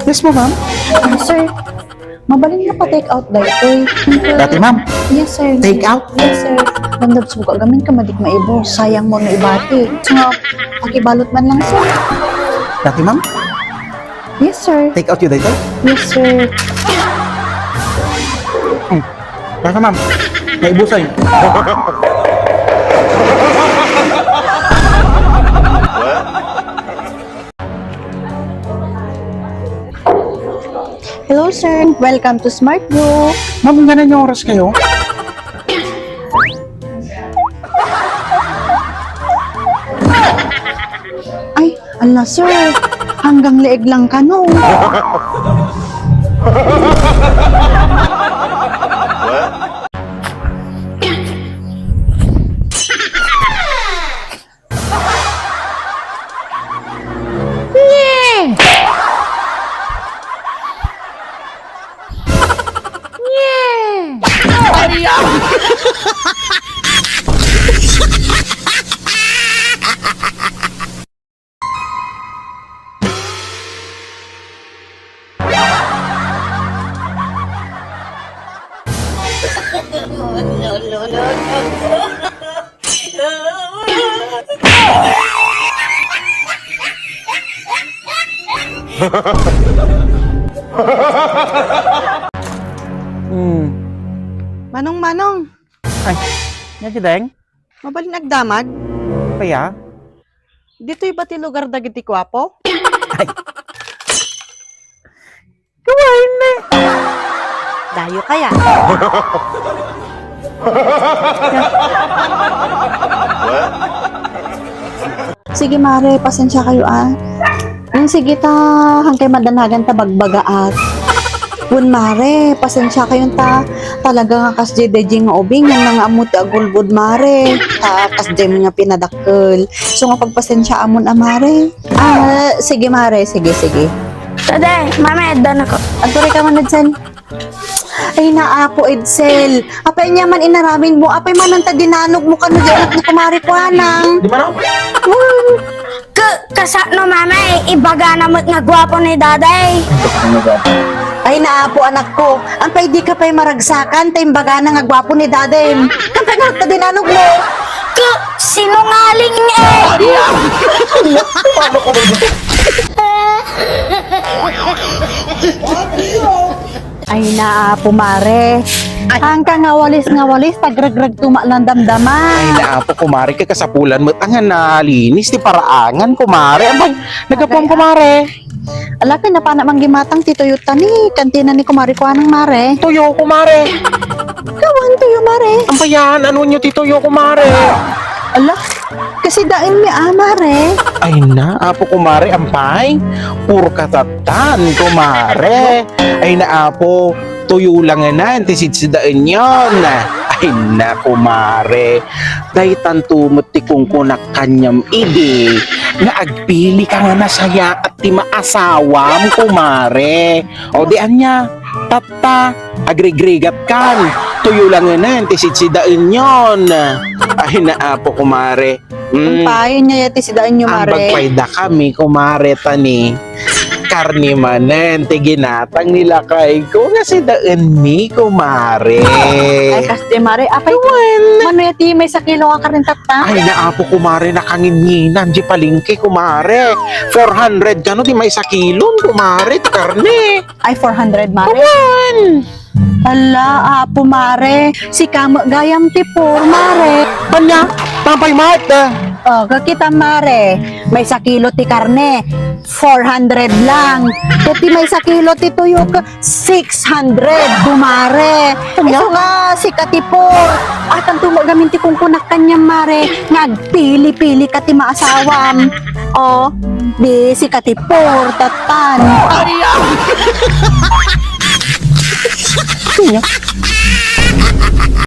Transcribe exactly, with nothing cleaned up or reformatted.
Yes po, ma'am. Ah, sir, mabalin nga pa-take out daytoy. Dati, ma'am. Yes, sir. Take out? Yes, sir. Ganda suga gamin ka madik maibos. Sayang mo no ibati. So, pakibalot man lang, sir. Dati, ma'am. Yes, sir. Take out you daytoy? Yes, sir. Hmm. Basta, ma'am. Naibusan. Hello, sir. Welcome to Smart View. Ma'am, ingganan yung oras kayo? Ay, ala, sir. Hanggang leeg lang kano. Nye! Nye! Hmm. Manong, Manong. Ay, nga gideng? Mabalin agdamag? Kaya? Ditoy ba ti lugar dagiti guapo? Ay. Kawain na. Dayo kaya? Sige, mare, pasensya kayo, ah. Hmm, sige ta, hangkay madanagan ta bagbagaak. Wen, mare, pasensya kayon ta. Talaga nga kas jay dayjay nga ubing, nga nga ammo ti agulbod, mare. Ta kas jay nga pinadakkel. So nga pagpasensya amon, a, mare. Ah, sige, mare. Sige, sige. Dade, mama, adda na ko. Agturay ka man, Edsel. Ay, naapo, Edsel. Apay niya man inaramin mo? Apay manen ta dinanog mo kano di anak ni kumare ko, anang? Di ba, no? Hmm. Ka-, kasano, mama, eh, ibagana met nga guapo ni daday. Ay, naapo, anak ko. Ampay di ka pay maragsakan, ta imbagana nga guapo ni daday. Kampay nga ta dinanog mo. Ka-, sinungaling, eh. Paano ko ba? Ay, naapo, mare. Ay. Hangka nga walis nga walis, tagregreg tumaklan damdama. Ay, naapo, kumare, kakasapulan met nga nalinis ti paraangan, kumare. Abay, nagapuam, kumare. Ala, kay napana manggimatang ti tuyo ta ni kantina ni kumare ko anang, mare. Tuyo, kumare. Kawan tuyo, mare. Ampayan, ano nyo ti tuyo, kumare? Ala, kasi dain mi, a, mare. Ay na, apo, kumare, ampay. Puro katatan, kumare. Ay na, apo, tuyo langanan ti sidsidaenyon. Ay na, kumare. Daytanto met ti kunkunak kaniam idi nga agpili ka nga nasayaat ti maasawam, kumare. O di ania, tatta, agrigrigat kan. Tuyo langanan ti sidsidaenyon. Ay na, apo, kumare. Mm. Ampayan niya ti sidaenyo, mare. Ambag pay dakami, kumare, ta ni karne manen ti ginatang ni lakay ko nga sidaenmi, kumare. Ay, kas di, mare. Apay, mano ya ti maysa kilo nga karne, tatta? Ay, naapo, kumare, nakanginginan di palengke, kumare. Four hundred kano ti maysa kilon, kumare, ti karne. Ay, four hundred, mare? Awan! Ala, apo, mare. Sika met gayam ti poor, mare. Ania? Pampay met, ah. O, kakita, mare. Maysa kilo ti karne, four hundred lang. Ket ti maysa kilo ti tuyo, six hundred, kumare. Ania? Isu nga sika ti poor. Atanto met gamin ti kunkunak kaniam, mare, nga agpili-pili ka ti maasawam. O, di sika ti poor, tattan. Ania?